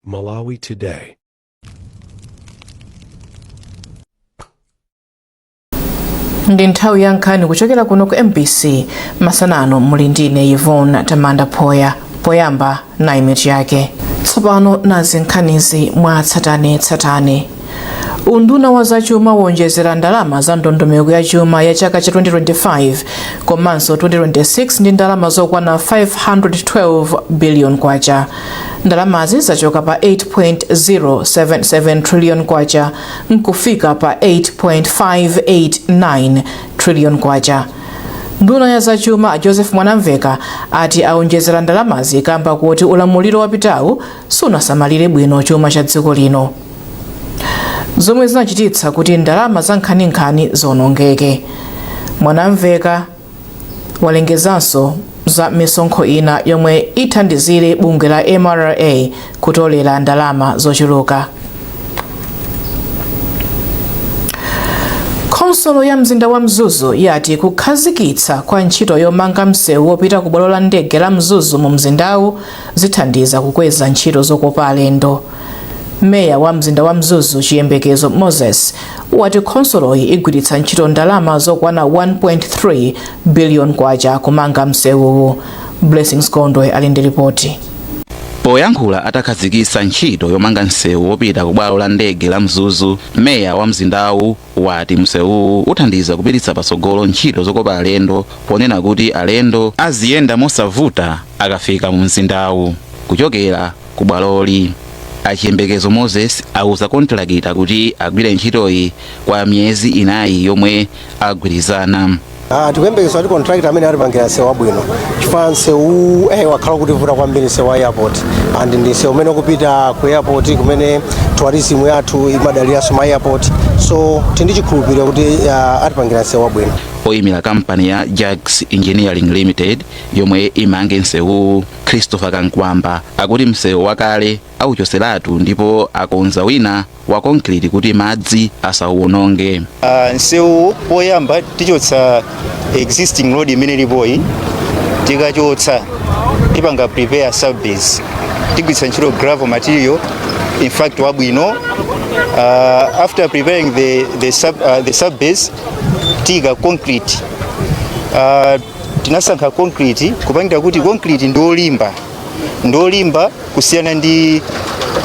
Malawi Today. Ndi nthawi ya nkhani kuchokera kuno ku MBC masana ano. Muli ndine Yvonne Tamanda Phoya. Poyamba, nayi mitu yake. Tsopano nazi nkhanizi mwa tsatane tsatane. Unduna wa zachuma wonjezera ndalama za ndondomeko ya chuma ya chaka cha 2025 komanso 2026 ndi ndalama zokwana 512 billion kwacha. Ndalamazi zachoka pa 8.077 trillion kwacha nkufika pa 8.589 trillion kwacha. Nduna ya zachuma Joseph Mwanamveka ati aonjezera ndalamazi kamba kuti ulamuliro wapitawu sunasamalire bwino chuma cha dziko lino, zomwe zinachititsa kuti ndalama za nkhaninkhani zonongeke. Mwanamveka walengezanso za misonkho ina yomwe ithandizire bungwe la MRA kutolera ndalama zochuluka. Khonsolo ya mzinda wa Mzuzu yati kukhazikitsa kwa ntchito yomanga msewu wopita ku bwalo la ndege la Mzuzu mu mzindawu zithandiza kukweza ntchito zokopa alendo. Meya wa mzinda wa Mzuzu Chiyembekezo Moses wati khonsoloyi igwiritsa ntchito ndalama zokwana 1.3 billion kwacha kumanga msewuwu. Blessings Gondwe ali ndi ripoti. Poyankhula atakhazikitsa ntchito yomanga msewu wopita ku bwalo la ndege la Mzuzu, meya wa mzindawu wati msewuwu uthandiza kupititsa patsogolo ntchito zokopa alendo, ponena kuti alendo aziyenda mosavuta akafika mu mzindawu kuchokera ku bwaloli. Achiyembekezo Moses auza kontrakita kuti agwire ntchitoyi kwa miyezi 4 yomwe agwirizana. Tikuyembekeza kuti contractor amene atipangira msewu wabwino, chifukwa msewu wakhala kutivuta kwambiri, msewu wa airport, and ndi msewu umene ukupita ku airport kumene tourism yathu imadaliranso ma airport, so tili ndi chikhulupiriro kuti atipangira msewu wabwino. Oyimira kampani ya Jags Engineering Limited yomwe imange msewuwu, Christopher Kankwamba, akuti msewu wakale auchoseratu ndipo akonza wina wa concrete kuti madzi asauwononge. Msewu poyamba tichotsa existing road imene ilipoyi. Tikachotsa, tipanga prepare subbase, tigwiritsa ntchito gravel material, in fact wabwino. After preparing the subbase, tiyika concrete. Tinasankha concrete kupangira kuti concrete ndiolimba kusiyana ndi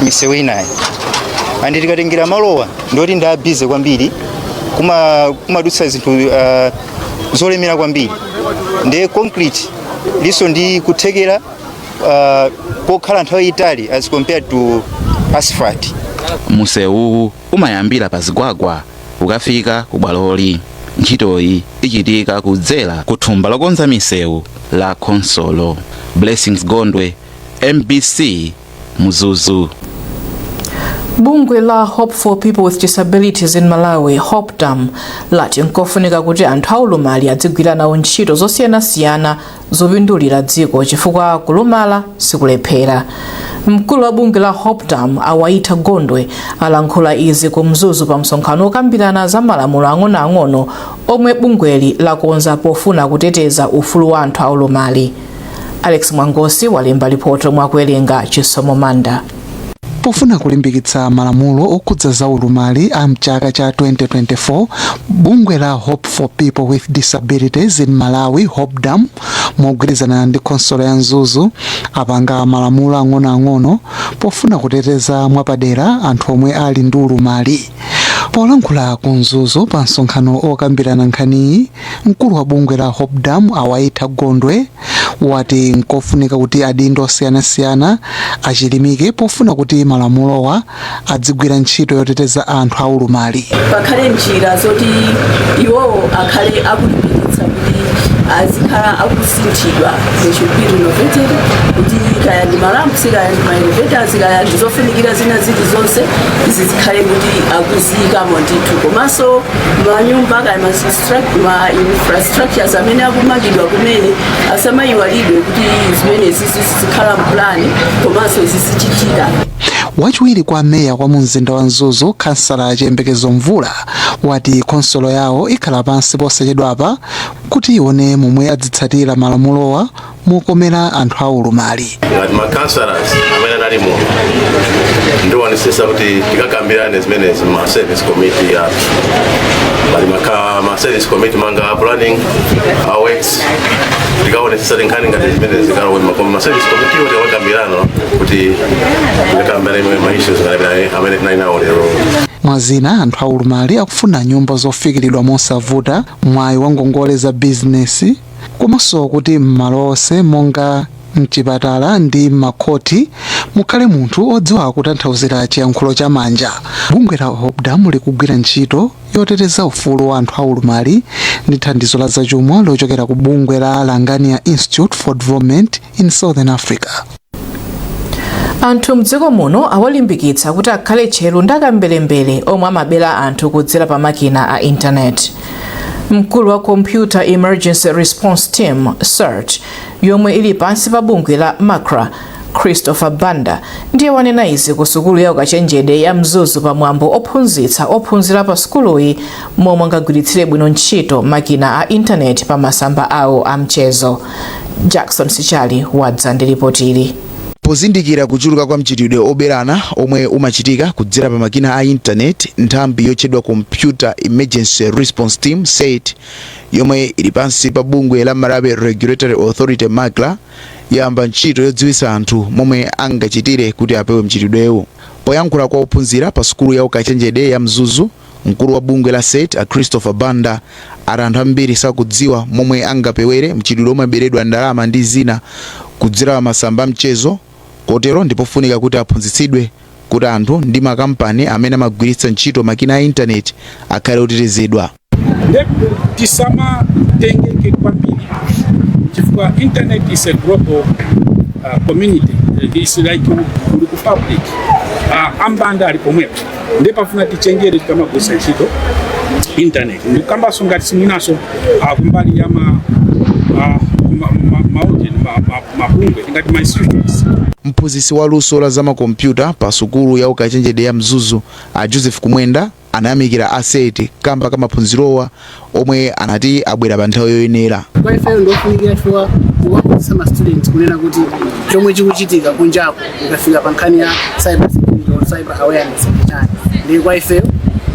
misewu inayi, and tikatengera malowa ndoti ndi a busy kwambiri, kumadutsa zinthu zolemera kwambiri, ndiye concrete liso ndi kuthekera kokhala nthawi itali as compared to asphalt. Msewuwu umayambira pa Zigwagwa kukafika ku bwaloli. Ntchitoyi ichitika kudzera ku thumba lokonza misewu la khonsolo. Blessings Gondwe, MBC, Mzuzu. Bungwe la Hope for People with Disabilities in Malawi, HOPDAM, lati nkofunika kuti anthu aulumali adzigwira nawo ntchito zosiyanasiyana zopindulira dziko, chifukwa kulumala sikulephera. Mkulu wa bungwe la HOPDAM Awaitha Gondwe alankhula izi ku Mzuzu pa msonkhano okambirana za malamulo ang'onoang'ono omwe bungweli lakonza pofuna kuteteza ufulu wa anthu aulumali. Alex Mwangosi walemba ripoti lomwe akuwerenga Chisomo Manda. Pofuna kulimbikitsa malamulo okhudza za ulumali a mchaka cha 2024, bungwe la Hope for People with Disabilities in Malawi, HOPDAM, mogwirizana ndi khonsolo ya Mzuzu apanga malamulo ang'onoang'ono pofuna kuteteza mwapadera anthu omwe ali ndi ulumali. Polankhula ku Mzuzu pa msonkhano okambirana nkhaniyi, mkulu wa bungwe la HOPDAM Awaitha Gondwe wati nkofunika kuti adindo osiyanasiyana achilimike pofuna kuti malamulowa adzigwira ntchito yoteteza anthu aulumali. Pakhale njira zoti iwowo akhale akulimbikitsa kuti azikhala akusinthidwa, they should be renovated, kuti kaya ndi ma ramps, kaya ndi ma elevators, kaya ndi zofunikira zina zilizonse zizikhale kuti akuziyikamo ndithu. Komanso manyumba kaya ma infrastructures amene akumangidwa kumene asamayiwalidwe kuti zimenezi zizikhala m'plan komanso zizichitika. Wachiwiri kwa meya wa mu mzinda wa Mzuzu, Khansala Chiyembekezo Mvula, wati khonsolo yawo ikhala pansi posachedwapa kuti ione momwe adzitsatira malamulowa mokomera anthu aulumali. Ngati ma councillors amene anali muno, Ndionesesa kuti tikakambirane zimenezi ma service committee yathu. Pali ma service committee manga planning, a works. Tikaonesesa tinkhani ngati zimene zikalowe ma service committee kuti tikakambirana, kuti tikakambirane ma issues amene tinali nawo lero. Mwazina, anthu aulumali akufuna nyumba zofikiridwa mosavuta, mwayi wa ngongole za bizinesi, komanso kuti m'malo onse monga mchipatala ndi m'makhoti mukhale munthu odziwa kutanthauzira chiyankhulo cha manja. Bungwe la HOPDAM likugwira ntchito yoteteza ufulu wa anthu aulumali ndi thandizo la zachuma lochokera ku bungwe la Langania Institute for Development in Southern Africa. Anthu mdziko muno awalimbikitsa kuti akhale tcheru ndi akambelembere omwe amabera anthu kudzera pa makina a intaneti. Mkulu wa Computer Emergency Response Team, CERT, yomwe ili pansi pa bungwe la MACRA, Christopher Banda, ndiye wanena izi ku sukulu ya ukachenjede ya Mzuzu pamwambo ophunzitsa ophunzira pa sukuluyi momwe angagwiritsire bwino ntchito makina a intaneti pa masamba awo a mchezo. Jackson Sichali wadza ndi ripoti ili. Pozindikira kuchuluka kwa mchitidwe oberana omwe umachitika kudzera pa makina a intaneti, nthambi yotchedwa Computer Emergency Response Team, CERT, yomwe ili pansi pa bungwe la Malawi Regulatory Authority, MACRA, yayamba ntchito yodziwitsa anthu momwe angachitire kuti apewe mchitidwewu. Poyankhula kwa ophunzira pa sukulu ya ukachenjede ya Mzuzu, mkulu wa bungwe la CERT, a Christopher Banda, ati anthu ambiri sakudziwa momwe angapewere mchitidwe omaberedwa ndalama ndi zina kudzera pa masamba mchezo, kotero ndipofunika kuti aphunzitsidwe kuti anthu ndi makampani amene amagwiritsa ntchito makina a intaneti akhale otetezedwa. Nde tisamatengeke kwambiri, chifukwa internet is a global community. It's like uli ku public, ambanda ali pomwepo. Nde pafuna tichenjere tikamagwiritsa ntchito internet. Ndikukambanso ngati simwinaso kumbali ya ma maujeni, mabungwe ngati ma institutions. Mphunzitsi wa luso la zamakompyuta pa sukulu ya ukachenjede ya Mzuzu, a Joseph Kumwenda, anayamikira a CERT kamba ka maphunzirowa omwe anati abwera pa nthawi yoyenera. Kwa ifeyo ndofunikira chifukwa kuwaphunzitsa ma students kunena kuti chomwe chikuchitika kunjako ukafika pa nkhani ya cyber security or cyber awareness ndi chani, ndi kwa ifeyo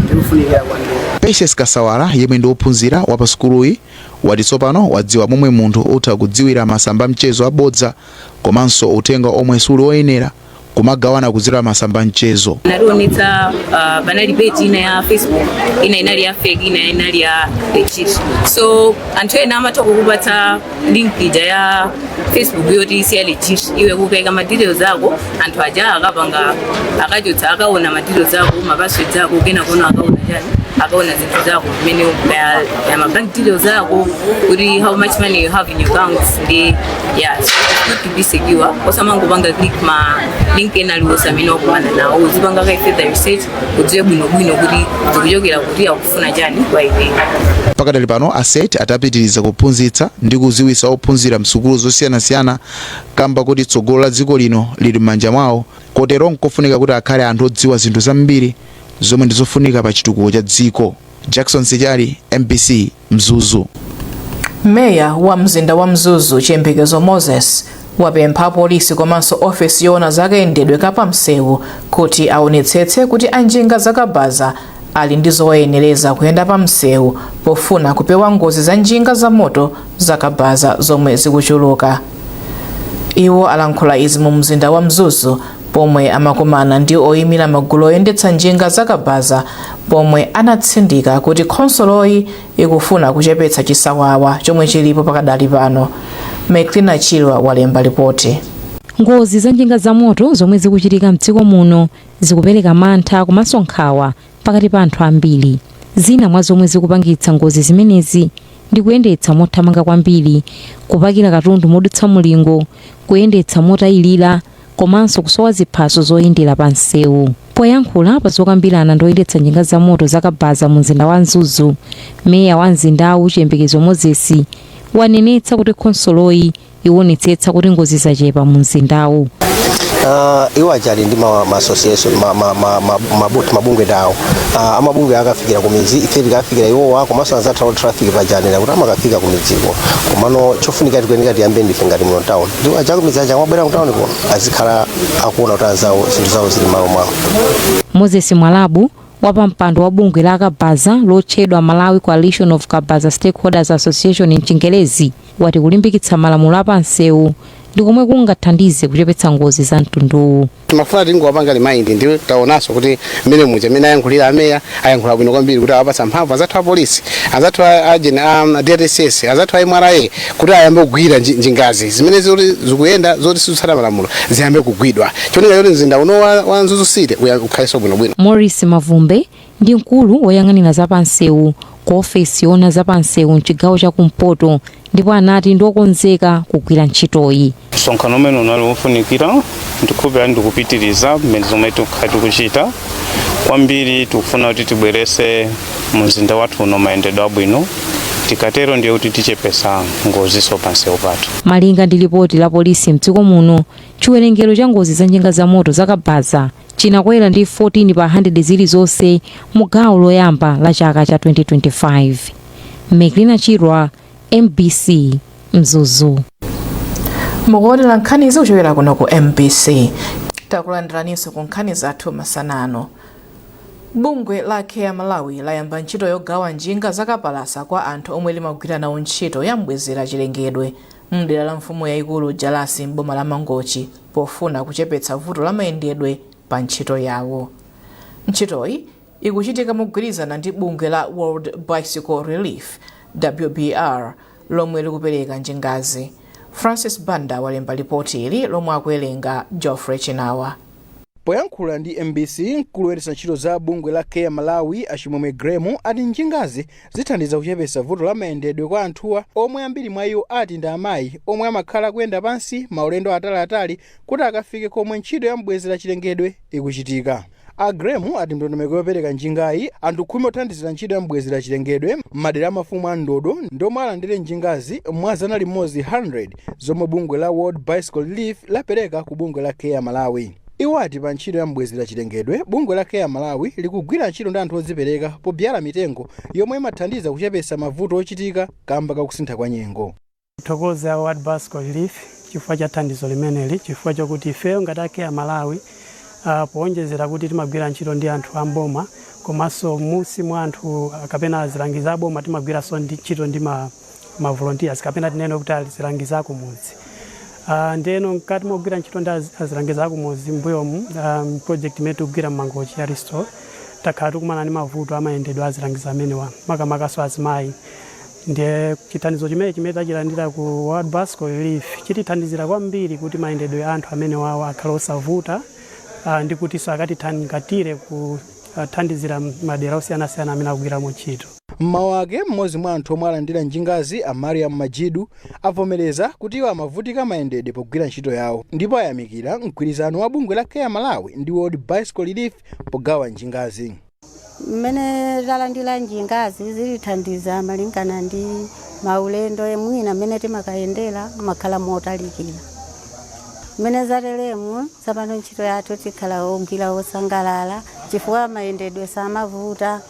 ndikufunikira kwambiri. Patience Kasawala, yemwe ndi wophunzira wa pa sukuluyi, wati tsopano wadziwa momwe munthu utha kudziwira masamba mchezo abodza komanso uthenga omwe suli woyenera kumagawana kudzera masamba mchezo. Nalionetsa panali page ina ya Facebook, ina inali ya fake, ina inali ya legit. So anthu ena amatha kukupatsa link ija ya Facebook yoti isiya legit, iwe kukaika ma details ako, anthu aja akapanga, akachotsa, akaona ma details ako, ma passwords ako, kena kono akaona chani, akaona zinthu zako kumene ya ma bank details ako, kuti how much money you have in your accounts. Ndi yeah, so it's good to be secure. Osamangopanga click ma link ena aliwonse amene wakumana nawo. Uzipanga kai further research, udziwe bwinobwino kuti zikuchokera kuti, akufuna chani kwa iwe. Pakadali pano, a CERT atapitiriza kuphunzitsa ndi kudziwitsa ophunzira msukulu zosiyanasiyana kamba kuti tsogolo la dziko lino lili m'manja mwawo, kotero nkofunika kuti akhale anthu odziwa zinthu zambiri zomwe ndizofunika pa chitukuko cha dziko. Jackson Sichali, MBC, Mzuzu. Meya wa mzinda wa Mzuzu, Chiyembekezo Moses, wapempha apolisi komanso ofesi yoona zakayendedwe kapamsewu kuti aonetsetse kuti anjinga zakabaza ali ndi zowayenereza kuyenda pa msewu, pofuna kupewa ngozi za njinga za moto zakabaza zomwe zikuchuluka. Iwo alankhula izi mu mzinda wa Mzuzu pomwe amakumana ndi oyimira magulu oyendetsa njinga zakabaza, pomwe anatsindika kuti khonsoloyi ikufuna kuchepetsa chisawawa chomwe chilipo pakadali pano. Meklina Chilwa walemba ripoti. Ngozi za njinga za moto zomwe zikuchitika mdziko muno zikupereka mantha komanso nkhawa pakati pa anthu ambiri. Zina mwa zomwe zikupangitsa ngozi zimenezi ndi kuyendetsa mothamanga kwambiri, kupakira katundu modutsa mulingo, kuyendetsa motayilira, komanso kusowa ziphaso zoyendera pa msewu. Poyankhula pa zokambirana ndi oyendetsa njinga za moto zakabaza mu mzinda wa Mzuzu, meya wa mzindawu, Chiyembekezo Moses, wanenetsa kuti khonsoloyi iwonetsetsa kuti ngozi zachepa mu mzindawu. Iwo aja ali ndi ma association, mabungwe tawo. Amabungwe akafikira ku midzi, ife tikafikira iwowa, komanso anzathu a traffic pajanera kuti amakafika ku midziko. Komano chofunika, tikuyeneka tiyambe ndife ngati muno town, ndipo aja kumidzi aja amabwera ku town kuno azikhala akuona kuti anzawo zinthu zawo zili malo mwawo. Moses Mwalabu, wapampando wa bungwe la kabaza lotchedwa Malawi Coalition of Kabaza Stakeholders Association mchingerezi, wati kulimbikitsa malamulo apansewu ndi komwe kungathandize kuchepetsa ngozi za mtunduwu. Timafuna tingowapanga remind, ndi taonanso kuti mmene muja mmene ayankhulira ameya, ayankhula bwino kwambiri kuti awapatsa mphamvu anzathu a polisi, anzathu a DRSS, anzathu a MRA kuti ayambe kugwira njingazi zimene zoti zikuyenda zoti sizitsata malamulo, ziyambe kugwidwa cholinga choti mzinda uno wa Mzuzu City ukhalenso bwinobwino. Maurice Mavumbe ndi mkulu woyang'anira zapansewu ku ofesi yoona zapansewu mchigawo chakumpoto, ndipo anati ndiokonzeka kugwira ntchitoyi. Msonkhano umene unali wofunikira, ndikhulupirira ndikupitiriza mmene zomwe tikukhala tikuchita. Kwambiri tikufuna kuti tibwerese mumzinda wathu uno mayendedwe abwino. Tikatero ndiye kuti tichepesa ngoziso pansewu pathu. Malinga ndi lipoti la polisi mdziko muno, chiwerengero cha ngozi za njinga za moto zakabaza chinakwera ndi 14 pa 100 zilizonse mu gawo loyamba la chaka cha 2025. Meklina Chirwa, MBC, Mzuzu. Mukuonera nkhanizi kuchokera kuno ku MBC. Takulandiraninso ku nkhani zathu masana ano. Bungwe la Care Malawi layamba ntchito yogawa njinga zakapalasa kwa anthu omwe limagwira nawo ntchito ya mbwezera chilengedwe mdera la mfumu yayikulu Jalasi m'boma la Mangochi, pofuna kuchepetsa vuto la mayendedwe pa ntchito yawo. Ntchitoyi ikuchitika mogwirizana ndi bungwe la World Bicycle Relief, WBR, lomwe likupereka njingazi. Francis Banda walemba lipoti ili lomwe akuwerenga Geoffrey Chinawa. Poyankhula ndi MBC, mkulu woyendetsa ntchito za bungwe la Care Malawi, Achimwemwe Gremu, ati njingazi zithandiza kuchepetsa vuto la mayendedwe kwa anthuwa, omwe ambiri mwa iwo ati ndi amayi omwe amakhala kuyenda pansi maulendo ataliatali kuti akafike komwe ntchito ya mbwezera chilengedwe ikuchitika. A Gremu ati ndondomeko yopereka njingayi, anthu 10 othandizira ntchito ya mbwezera chilengedwe m'madera amafumu a Ndodo ndomwe alandire njingazi mwa 100 100 zomwe bungwe la World Bicycle Relief lapereka ku bungwe la Care Malawi. Iwo ati pa ntchito ya mbwezera chilengedwe, bungwe la Care Malawi likugwira ntchito ndi anthu odzipereka pobyala mitengo yomwe imathandiza kuchepetsa mavuto ochitika kamba kakusintha kwa nyengo. Thokoza World Bicycle Relief chifukwa cha thandizo limeneli, chifukwa chokuti ifeyo ngati a Care Malawi, powonjezera kuti timagwira ntchito ndi anthu amboma komanso musi mwa anthu kapena azilangizi aboma, timagwiranso ndi ntchito ndi ma volunteers, kapena tinene kuti azilangizi akumudzi. Ndiyeno mkati mogwira ntchito ndi azilangizi akumudzi mbuyomu, project imene tikugwira mMangochi ya Restore, takhala tikumana ndi mavuto amayendedwe azilangizi amenewa, makamakaso azimayi. Ndiye chithandizo chimene tachilandira ku World Bicycle Relief chitithandizira kwambiri kuti mayendedwe a anthu amene wawo akhale osavuta, ndi kutinso akatithangatire kuthandizira madera osiyanasiyana amene akugwiramo ntchito. Mmawu ake, mmodzi mwa anthu omwe alandira njingazi, a Mariam Majidu, avomereza kuti iwo amavutika mayendedwe pogwira ntchito yawo, ndipo ayamikira mgwirizano wa bungwe la Care Malawi ndi World Bicycle Relief pogawa njingazi. Mmene talandira njingazi zilithandiza malingana ndi maulendo mwina mmene timakayendera makhala motalikira. Mmene zateremu tsapano, ntchito yathu tikhala ogwira osangalala chifukwa mayendedwe samavuta,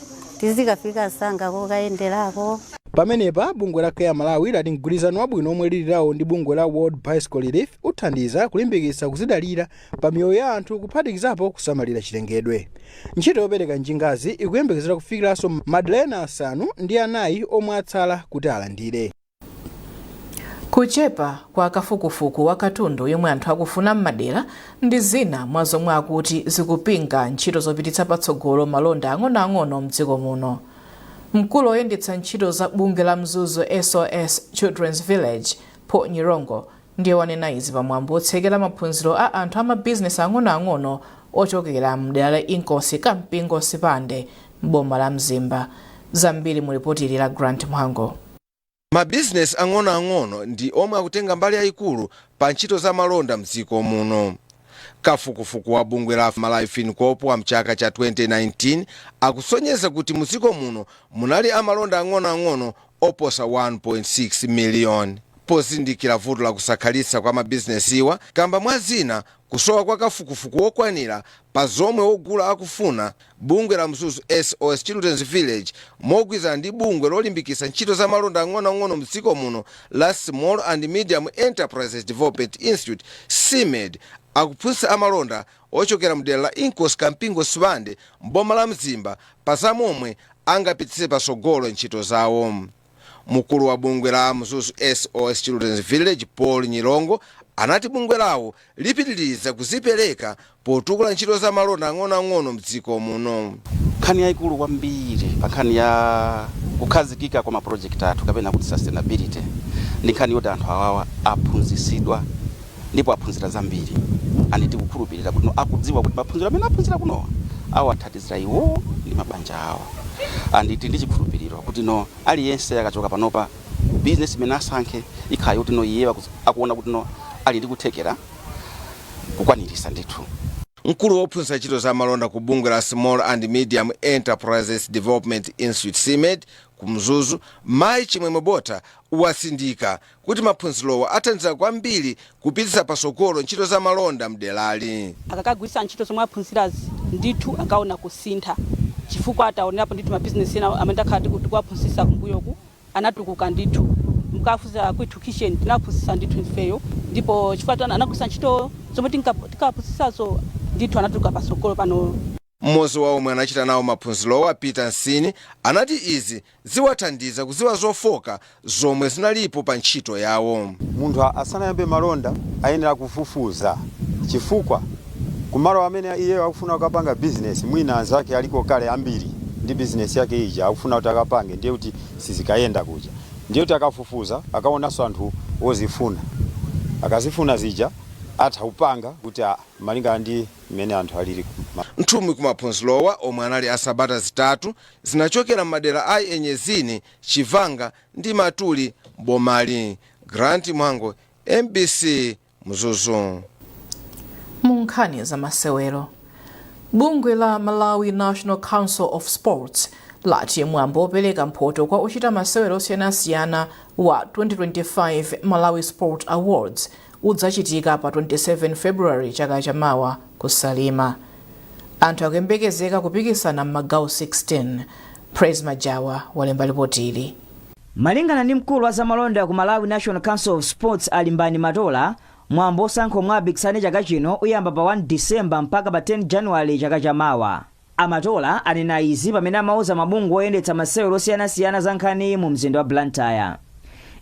tizikafika msanga kokayenderako. Pamenepa bungwe la Care Malawi lati mgwirizano wabwino omwe lili lawo ndi bungwe la World Bicycle Relief uthandiza kulimbikitsa kuzidalira pa miyoyo ya anthu, kuphatikizapo kusamalira chilengedwe. Ntchito yopereka njingazi ikuyembekezera kufikiranso madera ena 4 omwe atsala kuti alandire. Kuchepa kwa kafukufuku wa katundu yomwe anthu akufuna m'madera ndi zina mwa zomwe akuti zikupinga ntchito zopititsa patsogolo malonda ang'onoang'ono mdziko muno. Mkulu oyendetsa ntchito za bungwe la Mzuzu SOS Children's Village, Paul Nyirongo, ndiye wanena izi pamwambo otsekera maphunziro a anthu amabizinesi ang'onoang'ono ochokera mdera la Inkosi Kampingo Sipande m'boma la Mzimba. Zambiri mu ripoti ili la Grant Mhango. Mabizinesi ang'onoang'ono ndi omwe akutenga mbali yayikulu pa ntchito za malonda mdziko muno. Kafukufuku wa bungwe la Malawi FinCorp wa mchaka cha 2019 akusonyeza kuti mdziko muno munali amalonda ang'onoang'ono oposa 1.6 miliyoni. Pozindikira vuto la kusakhalitsa kwa mabizinesiwa kamba mwa zina Kusowa kwa kafukufuku wokwanira pa zomwe wogula akufuna, bungwe la Mzuzu SOS Children's Village mogwirizana ndi bungwe lolimbikitsa ntchito za malonda ang'onoang'ono mdziko muno la Small and Medium Enterprises Development Institute, SMED, akuphunzitsa amalonda ochokera mdera la Inkosi Kampingo Sibande mboma la Mzimba pa zamomwe angapititse patsogolo ntchito zawo. Mkulu wa bungwe la Mzuzu SOS Children's Village, Paul Nyilongo, anati bungwe lawo lipitiriza kuzipereka potukula ntchito za malonda ang'onoang'ono mdziko muno. Nkhani yayikulu kwambiri pa nkhani ya kukhazikika kwa maproject athu, kapena kuti sustainability, ndi nkhani yoti anthu awawa aphunzitsidwa ndipo aphunzira zambiri, and tikukhulupirira kuti akudziwa kuti maphunziro amene aphunzira kunowa awathandizira iwo ndi mabanja awo. And tili ndi chikhulupiriro kuti no, aliyense akachoka panopa, business imene asankhe ikhala yoti no, iye akuona kuti no, ali ndi kuthekera kukwanirisa ndithu. Mkulu wophunzitsa ntchito za malonda ku bungwe la Small and Medium Enterprises Development Institute, SMED, ku Mzuzu, Mayi Chimwemwe Bota, wasindika kuti maphunzirowa athandiza kwambiri kupititsa patsogolo ntchito za malonda mderali. Akakagwiritsa ntchito zomwe aphunzirazi, ndithu akaona kusintha, chifukwa ataonerapo ndithu mabizinesi ena amene takhala tikuwaphunzitsa kumbuyoku anatukuka ndithu. Mkafunsa Kwithu Kitchen, tinaphunzitsa ndithu ifeyo, ndipo chifukwa anagwiritsa ntchito zomwe tinkaphunzitsazo, ndithu anatukuka patsogolo pano. Mmodzi wa omwe anachita nawo maphunzirowa, Peter Nsini, anati izi ziwathandiza kudziwa zofoka zomwe zinalipo pa ntchito yawo. Munthu asanayambe malonda ayenera kufufuza, chifukwa kumalo amene iye akufuna kukapanga bizinesi, mwina anzake aliko kale ambiri ndi bizinesi yake ija akufuna kuti akapange, ndiye kuti sizikayenda kuja. Ndiye kuti akafufuza, akaonanso anthu wozifuna, akazifuna zija atha kupanga kuti malingana ndi mmene anthu alili. Nthumwi kumaphunzirowa, omwe anali a sabata 3, zinachokera m'madera a Enyezini, Chivanga ndi Matuli bomali. Grant Mwango, MBC, Mzuzu. Mu nkhani za masewero, bungwe la Malawi National Council of Sports lati mwambo wopereka mphoto kwa ochita masewero osiyanasiyana wa 2025 Malawi Sport Awards udzachitika pa 27 February chaka chamawa ku Salima. Anthu akuyembekezeka kupikisana m'magawo 16. Praise Majawa walemba ripoti ili. Malingana ndi mkulu wa zamalonda ku Malawi National Council of Sports, Alimbani Matola, mwambo osankha omwe apikisane chaka chino uyamba pa 1 Disemba mpaka pa 10 Januwale chaka chamawa. Amatola anena izi pamene amauza mabungwe oyendetsa masewero osiyanasiyana za nkhaniyi mu mzinda wa Blantyre.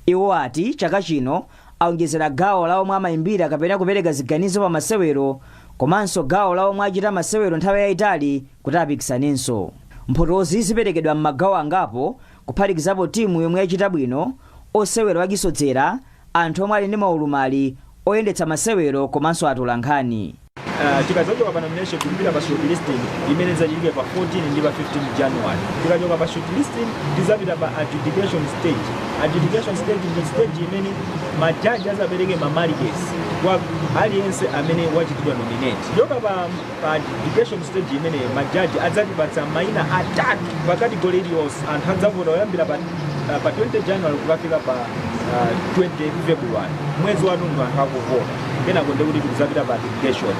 Iwo ati chaka chino aonjezera gawo la omwe amayimbira kapena kupereka ziganizo pa masewero, komanso gawo la omwe achita masewero nthawi yayitali kuti apikisanenso. Mphotozi ziperekedwa m'magawo angapo, kuphatikizapo timu yomwe yachita bwino, osewera wachisodzera, anthu omwe ali ndi maulumali, oyendetsa masewero komanso atolankhani. Tikadzachoka pa nomination, tikupita pa shortlisting imene idzachitike pa 14 ndi pa 15 January. Tikachoka pa shortlisting, tidzapita pa adjudication stage. Adjudication stage ndi stage imene majaji azapereke ma marks kwa aliyense amene wachitidwa nominate. Choka pa adjudication stage imeneyo, majaji adzatipatsa mayina atatu pa category iliyonse. Anthu adzavota kuyambira pa 20 January kukafika pa 20 February, mwezi wathunthu anthu akuvota. Kenako ndikuti tikuzapita pa aggregation.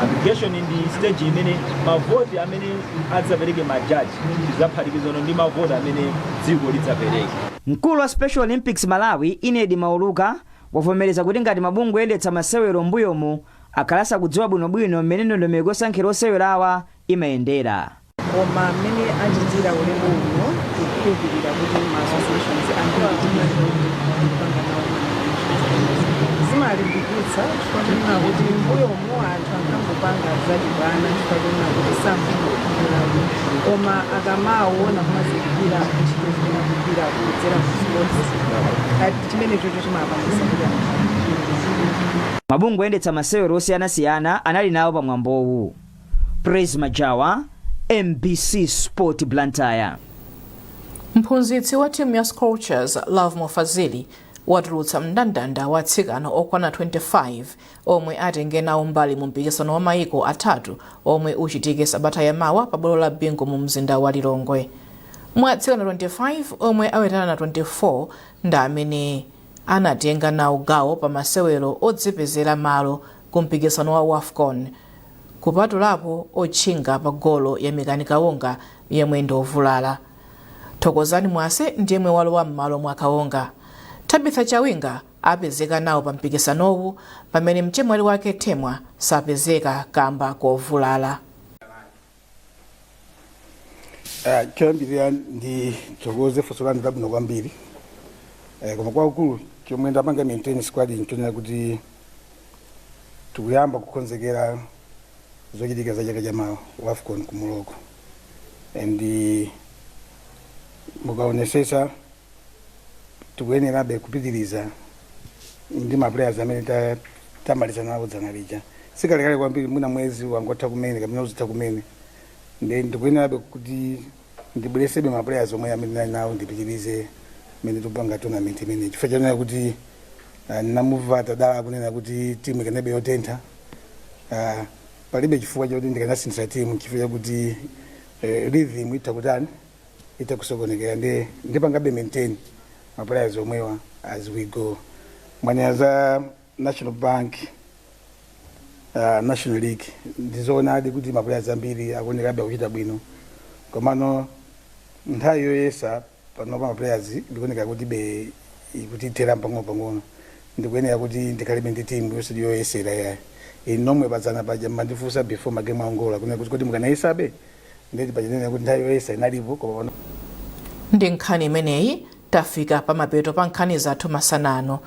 Aggregation ndi stage imene mavoti amene adzapereke majaji tidzaphatikizano ndi mavoti amene dziko lidzapereke. Mkulu wa Special Olympics Malawi, Inedi Mauluka, wavomereza kuti ngati mabungwe oyendetsa masewero m'mbuyomu akhala asakudziwa bwinobwino mmene ndondomeko yosankhira osewerawa imayendera. Koma mmene achitira ulendo uno, tikukhulupirira kuti ma associations ambiri tikupanga nawo ma nominations. Zimalimbikitsa chifukwa chonena kuti mbuyomu anthu ankangopanga zachibwana, chifukwa chonena kuti samapindulapo, koma akamaona kumazindikira ntchito zimene akugwira kudzera mu sports, chimene chocho chimapangisa kuti anthu. Mabungwe oyendetsa masewero osiyanasiyana anali nawo pamwambowu. Praise Majawa, MBC Sport, Blantyre. Mphunzitsi wa timu ya Scorchers, Lovemore Fazili, watulutsa mndandanda wa atsikana okwana 25 omwe atenge nawo mbali mu mpikisano wa mayiko atatu omwe uchitike sabata yamawa pa bwalo la Bingu mu mzinda wa Lilongwe. Mwa atsikana 25 omwe awetana na 24 ndi amene anatenga nawo gawo pa masewero odzipezera malo. ku mpikisano wa WAFCON, kupatulapo otchinga pa golo Yamikani Kaonga yemwe ndi ovulala. Thokozani Mwase ndiyemwe walowa m'malo mwa Kaonga. Tabitha Chawinga apezeka nawo pa mpikisanowu, pamene mchemwali wake Temwa sapezeka kamba kovulala. Choyambirira ndithokoze funso lanu labwino kwambiri, koma kwakukulu chomwe ndapanga maintain squad nchonena kuti tikuyamba kukonzekera zochitika za chaka chamawa, WAFCON ku Morocco, and mukaonesesa tikuyenerabe kupitiriza ndi ma players amene tamaliza nawo dzana lija. Sikalekale kwambiri, mwina mwezi wangotha kumene kapena uzitha kumene, ndi ndikuyenerabe kuti ndibweresebe ma players omwe amene ndinali nawo, ndipitirize mmene tikupanga tournament imene, chifukwa chanena kuti namumva Tadala kunena kuti timu ikanabe yotentha. Palibe chifukwa choti ndikanasinthira timu chifukwa chakuti rhythm itha kutani, itha kusokonekera. Ndi ndipangabe maintain ma players omwewa as we go. Mwanena za National Bank National League, ndizoonadi kuti ma players ambiri akuonekabe akuchita bwino, komano nthawi yoyesa panopa ma players ndikuoneka kuti be ikutithera pang'ono pang'ono. Ndikuyenera kuti ndikhalibe ndi timu yosati yoyesera yayi. Inu nomwe padzana paja mmandifunsa before magemu Angola kunena kuti kodi mukanayesabe, ndeti pachinena kuti nthawi yoyesa inalipo, koma pano Ndi nkhani imeneyi tafika pamapeto pa nkhani zathu masana ano.